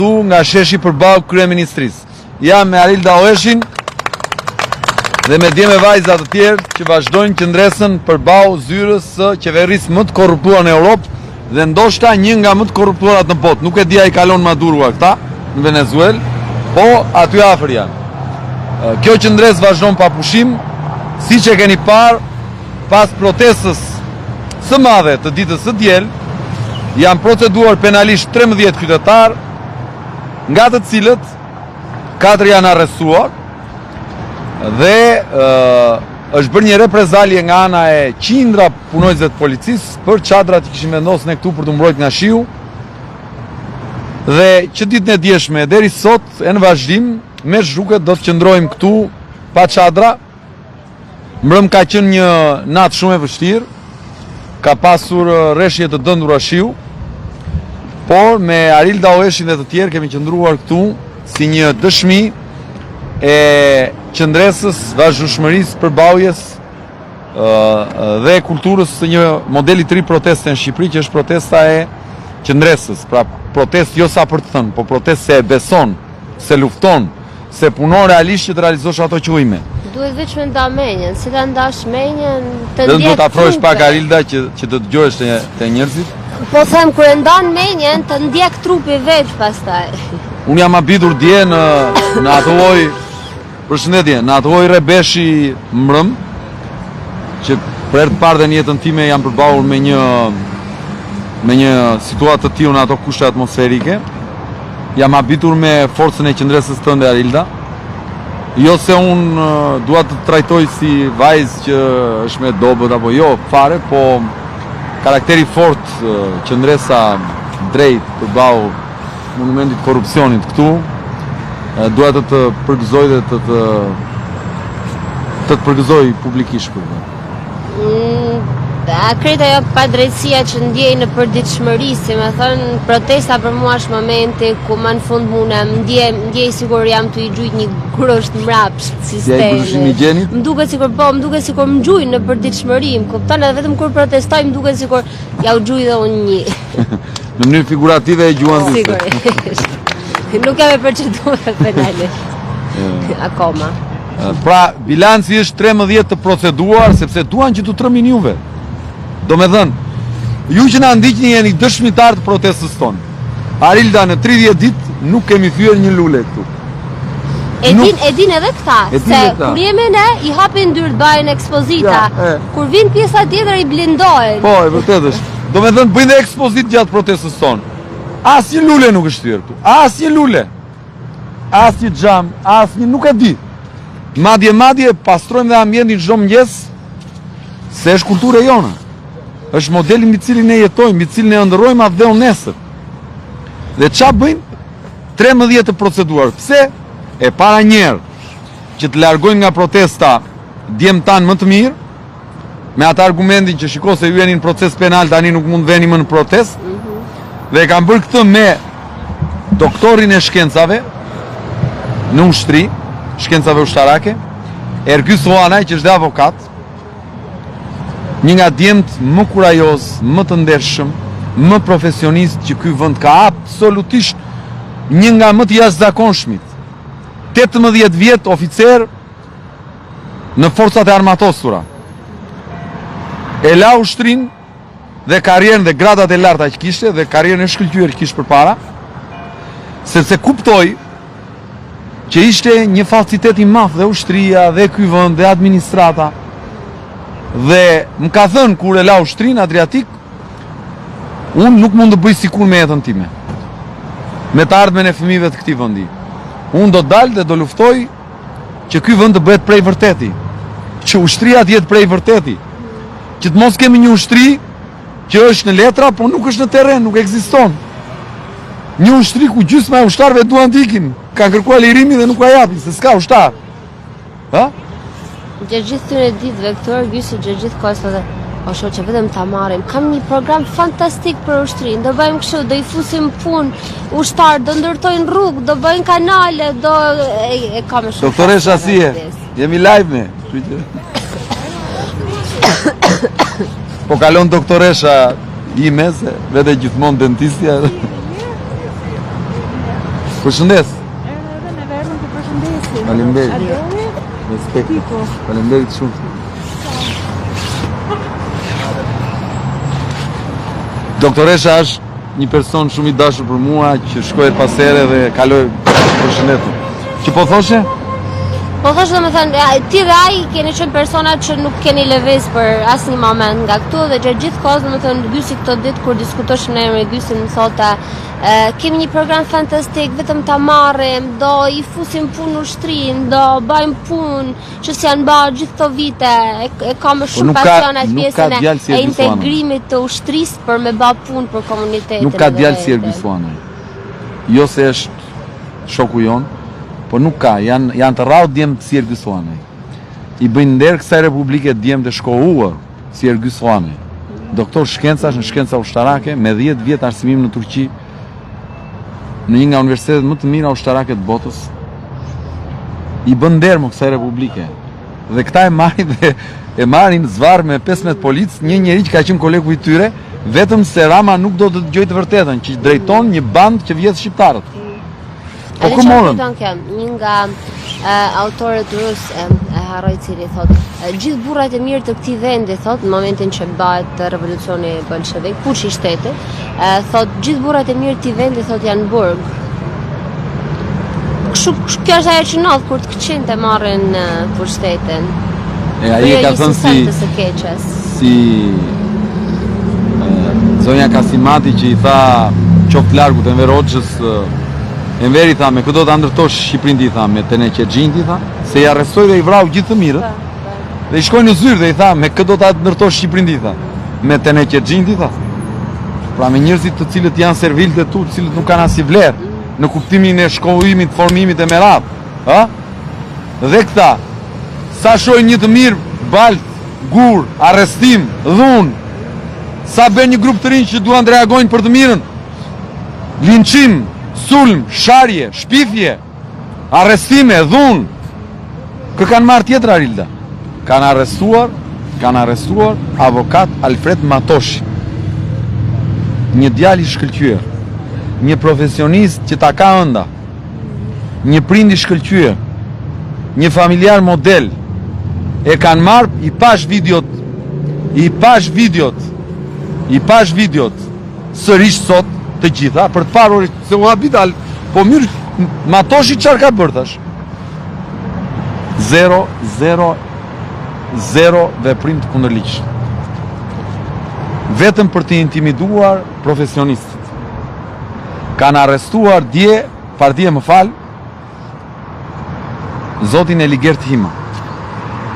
Këtu nga sheshi përballë kryeministrisë. Jam me Arilda Oeshin dhe me djem e vajza të tjerë që vazhdojnë qëndresën përballë zyrës së qeverisë më të korruptuar në Europë dhe ndoshta një nga më të korruptuarat në botë. Nuk e di a i kalon Maduro këta në Venezuelë, po aty afër janë. Kjo qëndresë vazhdon pa pushim, siç e keni parë Pas protestës së madhe të ditës së diel, janë proceduar penalisht 13 qytetarë, nga të cilët 4 janë arrestuar dhe është bërë një reprezalje nga ana e qindra punonjësve të policisë për çadrat që kishim vendosur ne këtu për t'u mbrojtur nga shiu. Dhe që ditën e djeshme deri sot e në vazhdim me ç'duket do të qëndrojmë këtu pa çadra Mbrëmë ka qenë një natë shumë e vështirë, ka pasur reshje të dendura shiu, por me Arilda Oeshin dhe të tjerë kemi qëndruar këtu si një dëshmi e qëndresës, vazhdueshmërisë, përballjes dhe kulturës së një modeli të ri proteste në Shqipëri, që është protesta e qëndresës, pra protestë jo sa për të thënë, po protestë se e beson, se lufton, Se punon realisht që të realizosh ato qëllime. Duhet veç me nda menjen, si ta ndash menjen, të ndjek Duhet të afrohesh pak Arilda që, që të dëgjohesh te, te njerëzit. Po them, kur e ndan menjen, të ndjek trupi veç pastaj. Unë jam habitur dje në, në atë lloj, përshëndetje, në atë lloj rrebeshi mbrëm, që për herë të parë dhe në jetën time jam përballur me një me një situatë të tillë në ato kushte atmosferike. Jam habitur me forcën e qëndresës tënde Arilda. Jo se unë dua të trajtoj si vajzë që është më e dobët apo jo, fare, po karakteri i fortë, qëndresa drejt përballë monumentit të korrupsionit këtu, dua të të përgëzoj dhe të të të të përgëzoj publikisht për këtë. Mm, a krejt ajo padrejtësia që ndjej në përditshmëri, si me thënë, protesta për mua është momenti ku më në fund mundem, ndjej, ndjej sikur jam tu i gjujt një grusht mrapsht sistemit. Si më duket sikur po, më duket sikur më gjujnë në përditshmëri, më kupton edhe vetëm kur protestoj më duket sikur jau gjuj dhe unë një. në mënyrë figurative e gjuan ti. Sigurisht. Nuk jam e proceduar penalisht. Akoma. Pra, bilanci është 13 të proceduar, sepse duan që t'u trembin juve. Domethënë, ju që na ndiqni jeni dëshmitarë të protestës tonë. Arilda, në 30 ditë nuk kemi thyer një lule këtu. E din, e din edhe këta, se kur jemi ne, i hapin dyert bajnë ekspozita, ja, kur vin pjesa tjetër i blindojnë. Po, e vërtetë është. Domethënë, bëjnë dhe ekspozitë gjatë protestës tonë. Asnjë lule nuk është thyer këtu, asnjë lule. Asnjë xham, asnjë nuk e di. Madje madje pastrojmë dhe ambientin çdo mëngjes se është kulturë e jona. Është modeli mbi të cilin ne jetojmë, mbi të cilin ne ëndërrojmë atdheun nesër. Dhe ça bëjnë? 13 të proceduar. Pse? E para njëherë që të largojnë nga protesta djemtë tanë më të mirë, me atë argumentin që shiko se ju jeni në proces penal tani nuk mund të veni më në protestë. Mm -hmm. Dhe e kanë bërë këtë me doktorin e shkencave në ushtri, shkencave ushtarake, Ergys Luanaj që është dhe avokat, një nga djemtë më kurajozë, më të ndershëm, më profesionist që ky vend ka absolutisht një nga më të jashtëzakonshmit. 18 vjet oficer në forcat e armatosura. E la ushtrinë dhe karrierën dhe gradat e larta që kishte dhe karrierën e shkëlqyer që kishte përpara, sepse kuptoi që ishte një falsitet i madh dhe ushtria dhe ky vend dhe administrata. Dhe më ka thënë kur e la ushtrinë Adriatik, unë nuk mund të bëj sikur me jetën time. Me të ardhmen e fëmijëve të këtij vendi. Unë do dal dhe do luftoj që ky vend të bëhet prej vërteti, që ushtria të jetë prej vërteti, që të mos kemi një ushtri që është në letra, po nuk është në terren, nuk ekziston. Një ushtri ku gjysma e ushtarëve duan të ikin, kanë kërkuar lirimin dhe nuk ua japin, se s'ka ushtar. Ha? Gjatë gjithë këtyre ditëve këtu Ergysi gjatë gjithë kohës thotë, o shoqe vetëm ta marrim. Kam një program fantastik për ushtrinë. Do bëjmë kështu, do i fusim punë ushtarë, do ndërtojnë rrugë, do bëjnë kanale, do e, e kam shumë. Doktoresha si je? Jemi live ne. Po kalon doktoresha ime se vete gjithmonë dentistja. Përshëndes. Edhe ne erdhëm të përshëndesim. Faleminderit. Respekt. Faleminderit shumë. Doktoresha është një person shumë i dashur për mua që shkoj pas here dhe kaloj përshëndetur. Që po thoshe? Po thoshe domethënë, ti dhe ai keni qenë persona që nuk keni lëviz për asnjë moment nga këtu dhe gjatë gjithë kohës, domethënë, Gysi këto ditë kur diskutoshim ne me Gysin më thote, kemi një program fantastik, vetëm ta marrim, do i fusim punë ushtrinë, do bajmë punë, që s'janë ba gjithë këto vite, e, e ka me po shumë pasion atë pjesën e, si e integrimit të ushtrisë për me ba punë për komunitetin. Nuk ka djalë si Ergys Luanaj. Jo se është shoku jonë, po nuk ka, janë, janë të rrallë djem si Ergys Luanaj. I bëjnë nder kësaj republike djem të shkolluar si Ergys Luanaj. Doktor shkencash në shkenca ushtarake, me 10 vjet arsimim në Turqi, në një nga universitetet më të mira ushtarake të botës, i bën nder mo kësaj republike. Dhe këta e marrin dhe e marrin zvarr me 15 policë, një njeri që ka qenë kolegu i tyre, vetëm se Rama nuk do të dëgjojë të vërtetën, që drejton një bandë që vjedh shqiptarët. Po ku morën? Kjo, një nga uh, autorët rus e, e harroj cili thotë, gjithë burrat e mirë të këtij vendi thotë në momentin që bëhet revolucioni bolshevik, puçi i shtetit, e, thotë gjithë burrat e mirë të këtij vendi thotë janë në burg. Kështu kjo është ajo që ndodh kur të këqinjtë e marrin pushtetin. E ai e ka thënë si së keqes. Si zonja Kasimati që i tha qoftë largut Enver Hoxhës Enveri tha me kë do ta ndërtosh Shqipërinë ti tha me teneqexhinjtë tha se i arrestoi dhe i vrau gjithë të mirët po, po. dhe i shkoi në zyrë dhe i tha me kë do ta ndërtosh Shqipërinë ti tha me teneqexhinjtë tha pra me njerëzit të cilët janë servilët e tu të cilët nuk kanë asnjë vlerë në kuptimin e shkollimit, formimit e me radhë, ë? Dhe këta, sa shohin një të mirë, baltë, gur, arrestim, dhunë, sa bën një grup të rinj që duan të reagojnë për të mirën, linçim, sulm, sharje, shpifje, arrestime, dhunë. Kë kanë marrë tjetër Arilda? Kanë arrestuar, kanë arrestuar avokat Alfred Matoshi. Një djalë i shkëlqyer, një profesionist që ta ka ënda, një prind i shkëlqyer, një familjar model. E kanë marrë, i pashë videot, i pashë videot, i pashë videot, sërish sot të gjitha, për të parë, se u habita, po mirë, Matoshi çfarë ka bërë, thashë? 0, 0, 0 veprim të kundërligjshëm. Vetëm për të intimiduar profesionistët. Kanë arrestuar dje, pardje më fal, zotin Eligert Hima.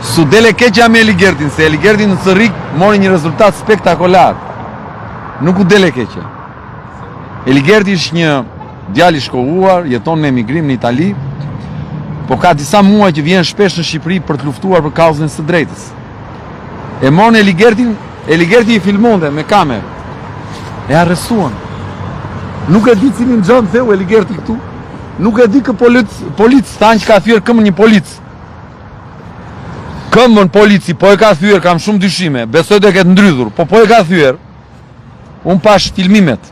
S'u del e keqja me Eligertin, se Eligerti në Cërrik mori një rezultat spektakolar. Nuk u del e keqja. Eligerti është një djalë i shkolluar, jeton në emigrim në Itali, po ka disa muaj që vjen shpesh në Shqipëri për të luftuar për kauzën e së drejtës. E morën Eligertin, Eligerti i filmonte me kamerë. E arrestuan. Nuk e di cilin xham theu Eligerti këtu. Nuk e di kë polic, polic thanë që ka thyer këmbën një polic. Këmbën polici po e ka thyer, kam shumë dyshime. Besoj do e ketë ndrydhur, po po e ka thyer. Unë pashë filmimet.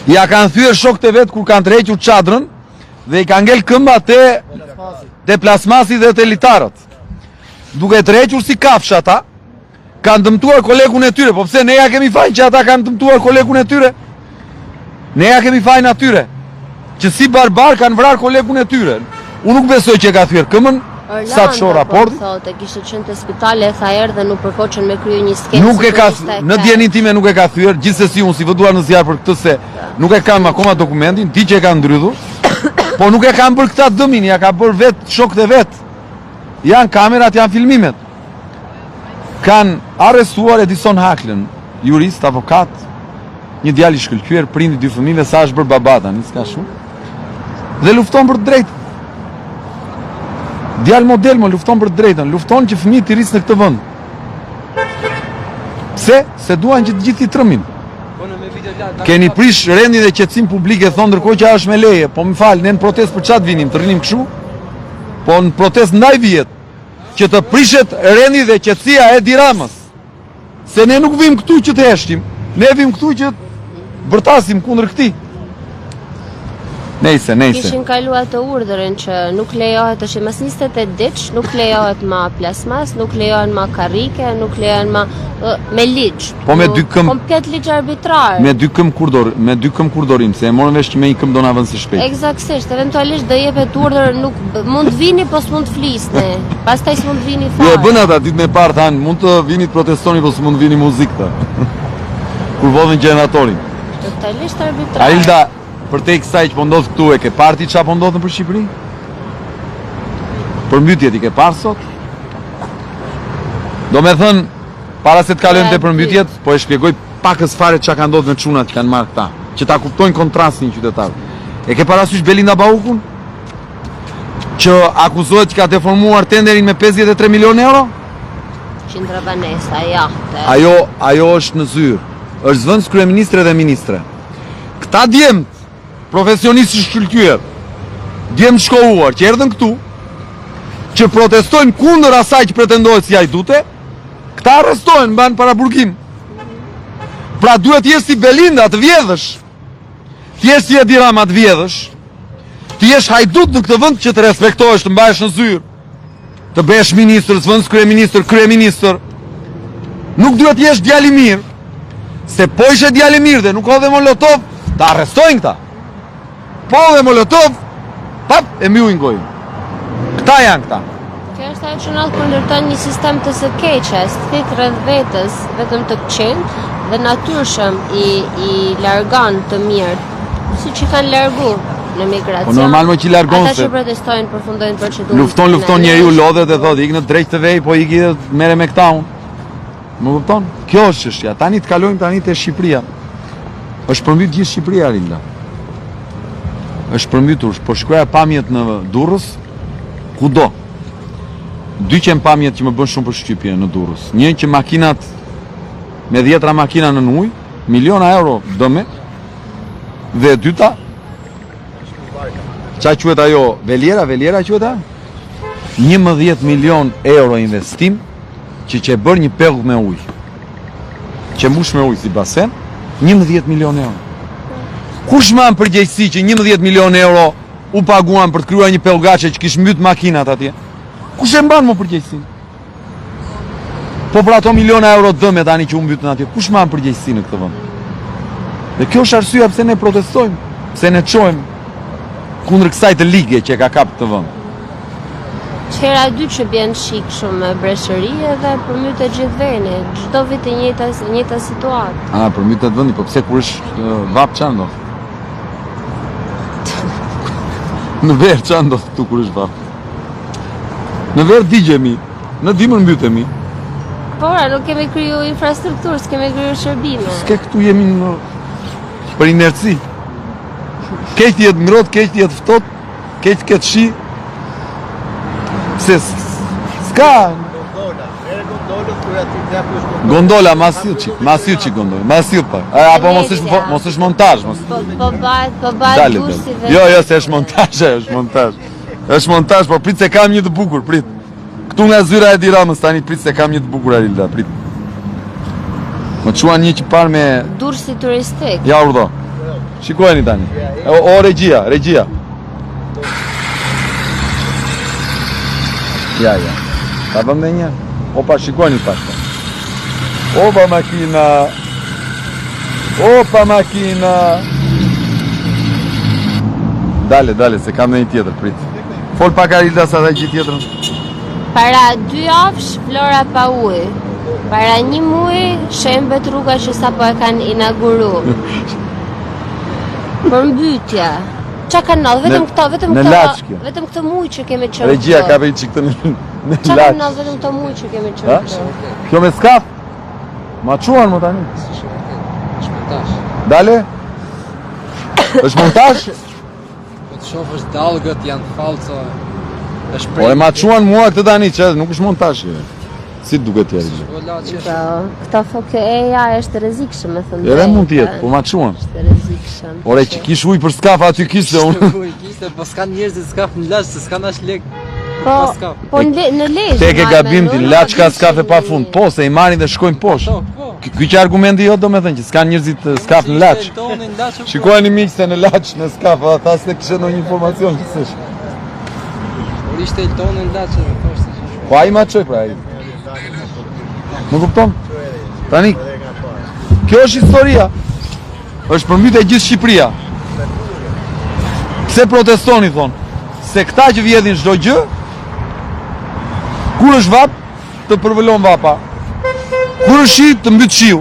Ia kanë thyer shokët e vet kur kanë tërhequr çadrën dhe i ka ngel këmba te te plasmasi dhe te litarët. Duke tërhequr si kafshë ata, kanë dëmtuar kolegun e tyre. Po pse ne ia kemi fajin që ata kanë dëmtuar kolegun e tyre? Ne ia kemi fajin atyre që si barbarë kanë vrarë kolegun e tyre. Unë nuk besoj që e ka thyer këmbën, sa të shoh po raportin. Thotë, kishte qenë te spitali e tha erdhën u përpoqën me krye një skenë. Nuk e ka në dijeninë time nuk e ka thyer, gjithsesi unë s'i vë duar në zjarr për këtë se nuk e kam akoma dokumentin, di që e kanë ndrydhur. Po nuk e kanë bërë këta dëmin, ia ka bërë vetë shokët e vet. Janë kamerat, janë filmimet. Kanë arrestuar Edison Haklën, jurist, avokat, një djalë i shkëlqyer, prind i dy fëmijëve, sa është bërë baba tani, s'ka shumë. Dhe lufton për të drejtën. Djalë model mo lufton për të drejtën, lufton që fëmijët t'i rrisë në këtë vend. Pse? Se duan që të gjithë t'i trembin. Keni prish rendin dhe qetësinë publike, thonë ndërkohë që është me leje, po më fal, ne në protestë për çfarë të vinim, të rrinim kështu? Po në protestë ndaj vihet, që të prishet rendi dhe qetësia e Edi Ramës. Se ne nuk vim këtu që të heshtim, ne vim këtu që bërtasim kundër këtij. Nejse, nejse. Kishin kalu atë urdhërin që nuk lejohet tash mas 28 ditësh, nuk lejohet ma plasmas, nuk lejohen ma karrike, nuk lejohen ma me ligj. Po me dy këmbë. Komplet ligj arbitrar. Me dy këmbë kur do, me dy këmbë kur do rrim, se e morën vesh që me një këmbë do na vënë së shpejti. Eksaktësisht, eventualisht do jepet urdhër, nuk mund të vini, po s'mund të flisni. Pastaj s'mund të vini fare. Jo, e bënë ata ditën e parë thanë, mund të vini të protestoni, po s'mund të vini muzikë. Tha. Kur vodhën gjeneratorin. Totalisht arbitrar. Arilda, Përtej kësaj që po ndodh këtu, e ke parë ti ça po ndodh nëpër Shqipëri? Përmbytjet i ke parë sot? Domethënë, para se të kalojmë te përmbytjet, po e shpjegoj pakës fare ça ka ndodhur me çunat që kanë marrë këta, që ta kuptojnë kontrastin qytetarët. E ke parasysh Belinda Ballukun? Që akuzohet që ka deformuar tenderin me 53 milion euro? Qindra banesa, jahte. Ajo, ajo është në zyrë. Është zëvendëskryeministre dhe ministre. Këta djemt, profesionistë të shkëlqyer, djem të shkolluar që erdhën këtu, që protestojnë kundër asaj që pretendohet si hajdute, këta arrestohen, mbahen paraburgim. Pra duhet të jesh si Belinda të vjedhësh. Të jesh si Edi Rama të vjedhësh. Të jesh hajdut në këtë vend që të respektohesh, të mbahesh në zyrë. Të bëhesh ministër, zëvendëskryeministër, kryeministër. Nuk duhet të jesh djalë i mirë. Se po ishe djalë i mirë dhe nuk hodhe molotov, të arrestojnë këta. Po hodhe molotov, pap e mbyllin gojën. Këta janë këta. Kjo është ajo që ndodh kur ndërton një sistem të së keqes, thith rreth vetes vetëm të këqinjtë dhe natyrshëm i i largon të mirët, siç i kanë largu në migracion. Po normal mo që i largon Ata që protestojnë përfundojnë procedurën. Lufton, lufton njeriu lodhet e thotë, ik në dreq të vej, po iki dhe merre me këta unë. Më kupton? Kjo është çështja. Tani të kalojmë tani te Shqipëria. Është përmbyt gjithë Shqipëria Rinda. Është përmbytur, po shikoja pamjet në Durrës, kudo. Dy qenë pamjet që më bën shumë përshtypje në Durrës. Një që makinat me dhjetra makina nën ujë, miliona euro dëme. Dhe e dyta, ça quhet ajo Veliera, Veliera quhet ajo? 11 milion euro investim që qe bërë një pellg me ujë. Qe mbush me ujë si basen, 11 milion euro. Kush mban përgjegjësi që 11 milion euro u paguan për të krijuar një pellgaçe që kish mbyt makinat atje? Kush e mban më përgjegjësinë? Po për ato miliona euro dëme tani që u mbytën atje, kush mban përgjegjësi në këtë vend? Dhe kjo është arsyeja pse ne protestojmë, pse ne çohemi kundër kësaj të lige që e ka kap këtë vend. Që hera e dytë që bjen shi kështu me breshëri edhe përmbytet gjithë vendi, çdo vit e njëjta, e njëjta situatë. A, përmbytet vendi, po pse kur është vapë ça ndodh? Në verë ça ndodh këtu kur është vapë? Në verë digjemi, në dimër mbytemi. Po, pra, nuk kemi kriju infrastrukturë, s'kemi kriju shërbime. S'ke këtu jemi në për inerci. Keq të jetë ngrohtë, keq të jetë ftohtë, keq të ketë shi. Se s'ka Gondola, merre gondolën kur aty të japësh gondola. Gondola, ma sill çik, ma sill çik gondola, ma sill pak. A, apo mos është mos është montazh, mos. Po po bëhet, po bëhet Durrësi dhe. Jo, jo, se është montazh, është montazh. Është montazh, po prit se kam një të bukur, prit. Këtu nga zyra e Edi Ramës tani prit se kam një të bukur Arilda, prit. Më çuan një që parë me Durrësi turistik. Ja urdhëro. Shikojeni tani. O, o regjia, regjia. Ja, ja. Ta vëmë dhe një. Opa, shikojeni pak. Opa makina. Opa makina. Dale, dale, se kam dhe një tjetër, prit. Fol pak Arilda sa ta gjej tjetrën. Para dy javësh Vlora pa ujë. Para një muaji shembet rruga që sapo e kanë inauguru. Përmbytja. Ça ka ndodhur? Vetëm këto, vetëm këto, vetëm këtë muaj që kemi qenë. Regjia ka bëj çik të në në Laç. Ça ka ndodhur vetëm këto muaj që kemi qenë këtu? Kjo me skaf? Ma çuan më tani. Është montazh. Dale? Është montazh? Po të shofësh dallgët janë falso. Është prej. Ore ma çuan mua këtë tani që nuk është montazh. Si duket tjetër? Po, këta thonë që AI është e rrezikshëm, me thënë. Edhe mund të jetë, po ma çuan. Është e rrezikshëm. Ore që kish ujë për skaf aty kishte unë. Ujë kishte, po s'kan njerëzit skaf në Laç, se s'kan as lek. Po, po në në Lezhë. Te ke gabim ti, Laç ka skafe pa fund. Po, se i marrin dhe shkojnë poshtë. Po, po. Ky që argumenti jo domethënë që s'kan njerëzit skaf në Laç. Shikojeni miq se në Laç në skaf, a tha se kishte ndonjë informacion që s'është. Por ishte Eltoni në Laç edhe thoshte se Po ai ma çoi pra ai. Më kupton? Tani kjo është historia. Është përmbyt e gjithë Shqipëria. Pse protestoni thonë? Se këta që vjedhin çdo gjë, kur është vapë, të përvëlon vapa. Kur është shi, të mbyt shiu.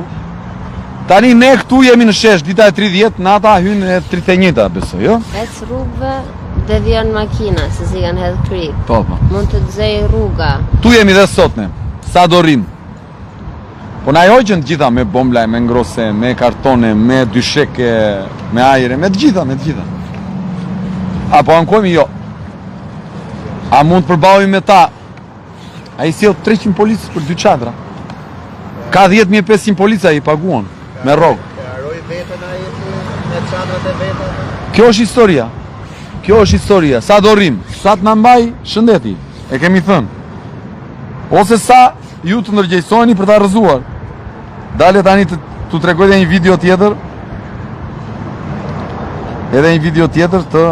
Tani ne këtu jemi në shesh, dita e 30, nata hyn e 31-ta, besoj, jo? Ec rrugëve, devijon makina, se s'i kanë hedh kripë. Po, po. Mund të të zëj rruga. Ktu jemi dhe sot ne, sa do rrim. Po na i hoqën të gjitha me bombla, me ngrohëse, me kartone, me dysheke, me ajre, me të gjitha, me të gjitha. A po ankohemi? Jo. A mund të përballemi me ta? Ai sjell 300 policë për dy çadra. Ka 10500 policë ai paguan me rrogë. E harroi veten ai me çadrat e veta. Kjo është historia. Kjo është historia. Sa do rrim, sa të na mbaj shëndeti. E kemi thënë. Ose sa ju të ndërgjegjësoheni për ta rrëzuar. Dale tani të t'u tregoj edhe një video tjetër. Edhe një video tjetër të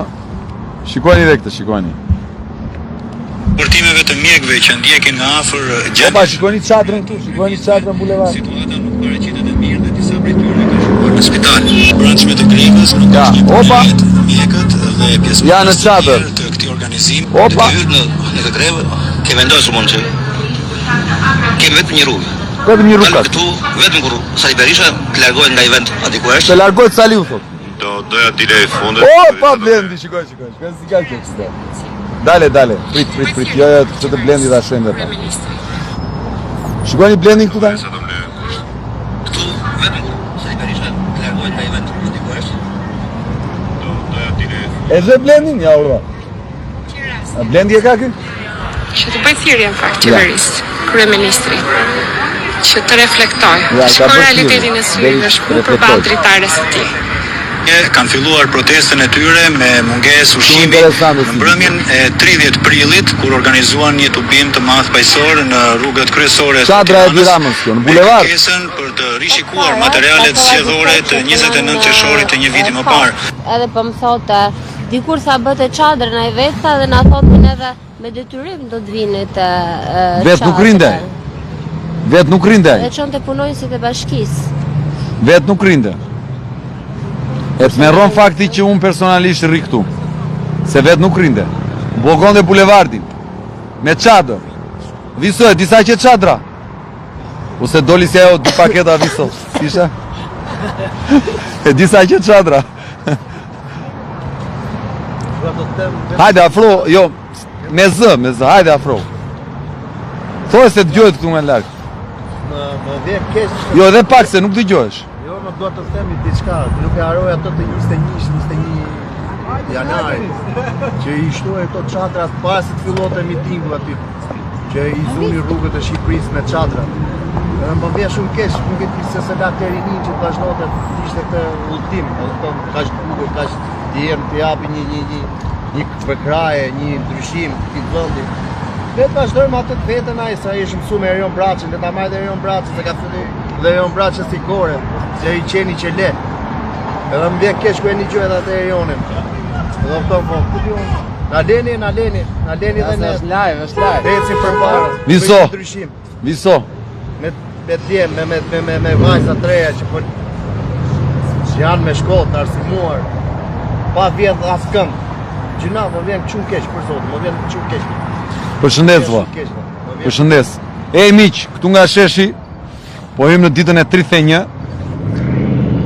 shikojeni edhe këtë, shikojeni. Raportimeve të mjekëve që ndjekin nga afër gjendjen. Opa, shikojeni çadrën këtu, shikojeni çadrën bulevard. Situata nuk paraqitet e mirë dhe disa prej tyre kanë shkuar në spital. Brendshme të grevës nuk Ja, është një opa. punë mjekët dhe Ja në pjesëmarrës të çadër. tjerë të këtij organizimi. Opa. Të hyrë në në këtë grevë, kemi vendosur mund që kemi vetëm një rrugë. Vetëm një rrugë. Dalim këtu vetëm kur Sali Berisha të largohet nga ai vend aty ku është. Të largohet Saliu thotë. Do doja dile e fundit. Opa Blendi, shikoj, shikoj, shikoj si ka kjo kështu. Dale, dale, prit, prit, prit. Jo, jo, këtë të Blendit ta shohim dhe pak. Shikojeni Blendin këtu tani. Këtu vetëm kur Sali Berisha të largohet nga ai vend aty ku është. Do doja dile e fundit. E zë Blendin, ja urdhëro. A Blendi e ka ky? Që të bëj thirrje në fakt qeverisë, kryeministri, që të reflektojë, Ja, të i ka shikojë bërë realitetin thirrje. e syrit dhe shku Reflektoj. përballë dritares së tij. Kanë filluar protestën e tyre me mungesë ushqimi interesante në si mbrëmjen e 30 prillit kur organizuan një tubim të madh paqësor në rrugët kryesore të Çadra e Edi Tiranës Ramës kjo, në me bulevard. kërkesën për të rishikuar materialet zgjedhore të 29 qershorit të një viti më parë. Edhe po më thotë, Dikur tha bëte çadrën ai vetë tha dhe na thotë neve me detyrim do të vini te Vetë nuk rrinte. Vetë nuk rrinte. Dhe çonte punonjësit e bashkisë. Vetë nuk rrinte. E tmerron fakti që unë personalisht rri këtu. Se vetë nuk rrinte. Bllokonte bulevardin. Me çadër. Viso, e di sa qe çadra. Ose doli si ajo dy paketa viso. Si isha? E di sa qe çadra. Hajde afro, jo, me zë, me zë, hajde afro. Thuaj se dëgjohet këtu nga larg. Më, më vjen keq. Jo, edhe pak se nuk dëgjohesh. Jo, më dua të them diçka, nuk e harroj atë të 21, 21 janarit, që i shtuan këto çadrat para se të fillonte mitingu aty. Që i zuni rrugët e Shqipërisë me çadra. Edhe më vjen shumë keq, nuk e di se s'e la të rinin që të vazhdonte të ishte këtë udhëtim, e kupton, kaq bukur, kaq djem të japi një një një një përkrahje, një ndryshim këtij vendi. Le të vazhdojmë atë të vetën ai, se ai është mësu me Erion Braçin, le ta marrë dhe Erion Braçin, se ka fillu dhe Erion Braçin si gore, se i qeni që le. Edhe më vjen keq ku e nigjoj edhe atë Erionin. Edhe kupton, po, ku di unë? Na leni, na leni, na leni dhe ne. Është live, është live. Ecim përpara. Viso. Ndryshim. Viso. Me me djem, me me me me, me vajza të reja që po që janë me shkollë të arsimuar, pa vjedh askënd. Gjynah, më vjen shumë keq për Zotin, më vjen shumë keq. Përshëndes vlla. Përshëndes. Ej miq, këtu nga sheshi Po hyjmë në ditën e 31,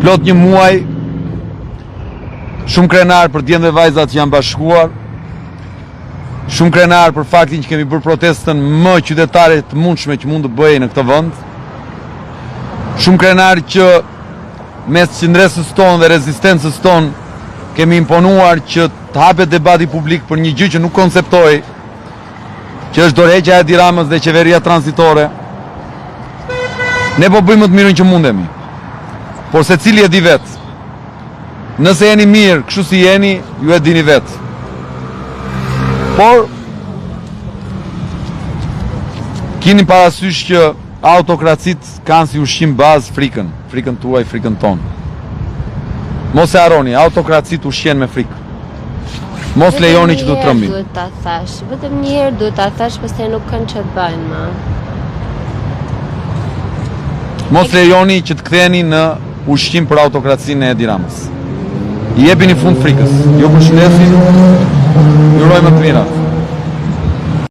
plot një muaj, shumë krenar për djemtë dhe vajzat që janë bashkuar, shumë krenar për faktin që kemi bërë protestën më qytetare të mundshme që mund të bëhej në këtë vend, shumë krenar që mes qëndresës tonë dhe rezistencës tonë kemi imponuar që të hapet debati publik për një gjë që nuk konceptohej që është dorëheqja e Edi Ramës dhe qeveria tranzitore. Ne po bëjmë më të mirën që mundemi. Por secili e di vetë. Nëse jeni mirë, kështu si jeni, ju e dini vetë. Por kini parasysh që. Autokracitë kanë si ushqim bazë frikën, frikën tuaj, frikën tonë. Mos e harroni, autokracitë ushqehen me frikë. Mos lejoni që t'u trembin. Duhet ta thash, vetëm një herë duhet ta thash, pastaj nuk kanë ç'të bëjnë më. Mos lejoni që të ktheheni në ushqim për autokracinë e Edi Ramës. I jepini fund frikës. Ju përshëndesim. Ju urojmë të mirat.